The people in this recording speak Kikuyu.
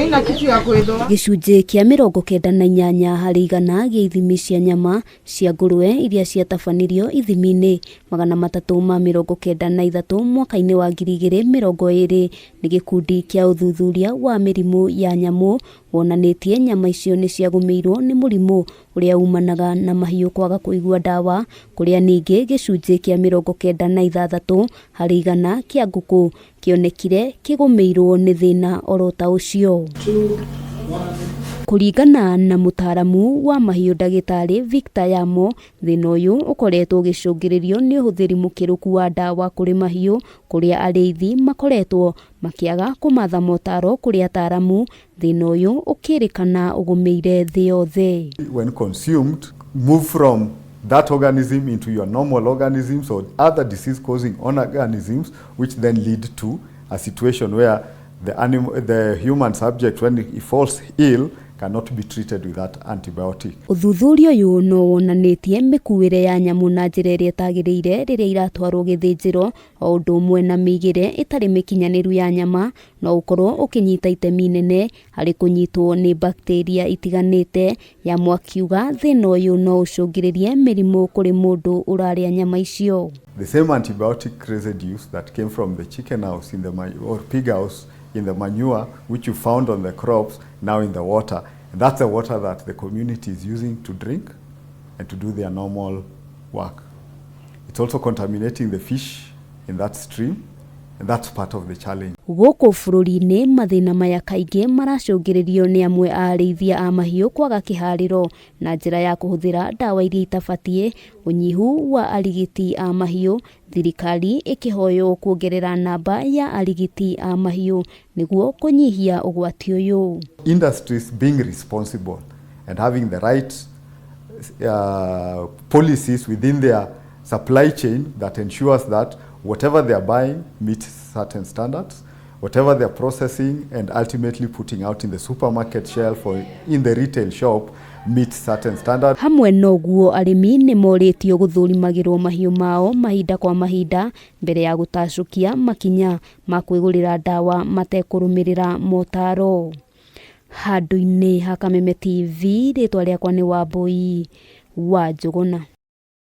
Gĩcunjĩ kĩa 98% gĩa ithimi cia nyama cia ngũrwe iria ciatabanirio ithimi-inĩ 393 mwaka-inĩ wa 2020 nĩ gĩkundi kĩa ũthuthuria wa mĩrimũ ya nyamũ wonanĩtie nyama icio nĩ ciagũmĩirwo nĩ mũrimũ ũrĩa umanaga na mahiũ kwaga kũigua ndawa, kũrĩa ningĩ gĩcunjĩ kĩa 96% kĩa ngũkũ kĩonekire kĩgũmĩirwo nĩ thĩna oro ta ũcio. Kũringana na mũtaaramu wa mahiũ ndagĩtarĩ Victor Yamo, thĩna ũyũ ũkoretwo ũgĩcũngĩrĩrio nĩ ũhũthĩri mũkĩrũku wa ndawa kũrĩ mahiũ, kũrĩa arĩithi makoretwo makĩaga kũmatha motaro kũrĩ ataaramu, thĩna ũyũ ũkĩrĩkana ũgũmĩire thĩ yothe. When consumed, move from that organism into your normal organisms or other disease-causing organisms, which then lead to a situation where the human subject, when he falls ill, cannot be treated with that antibiotic. Ũthuthuria ũyũ no wonanĩtie mĩkuĩre ya nyamũ na njĩra ĩrĩa ĩtagĩrĩire rĩrĩa iratwarwo gĩthĩnjĩro, o ũndũ ũmwe na mĩigĩre ĩtarĩ mĩkinyanĩru ya nyama no ũkorwo ũkĩnyita itemi inene harĩ kũnyitwo nĩ bacteria itiganĩte. Yamo akiuga thĩna ũyũ no ũcũngĩrĩrie mĩrimũ kũrĩ mũndũ ũrarĩa nyama icio. The same antibiotic residues that came from the chicken house in the or pig house in the manure, which you found on the crops, now in the water. And that's the water that the community is using to drink and to do their normal work. It's also contaminating the fish in that stream, and that's part of the challenge. Gũkũ bũrũri-inĩ mathĩna maya kaingĩ maracũngĩrĩrio nĩ amwe a arĩithia a mahiũ kwaga kĩharĩro na njĩra ya kũhũthĩra ndawa iria itabatiĩ, ũnyihu wa arigiti a mahiũ, thirikari ĩkĩhoywo kuongerera namba ya arigiti a mahiũ nĩguo kũnyihia ũgwati ũyũ. Industries being responsible and having the right policies within their supply chain that ensures that whatever they are buying meets certain standards, whatever they are processing and ultimately putting out in the supermarket shelf or in the retail shop meets certain standards. Hamwe noguo arĩmi nĩ morĩtio gũthũrimagĩrwo mahiũ mao mahinda kwa mahinda mbere ya gũtacũkia makinya ma kwĩgũrĩra ndawa matekũrũmĩrĩra motaro. Handũ-inĩ ha Kameme TV, rĩtwa rĩakwa nĩ Wambui wa Njũgũna.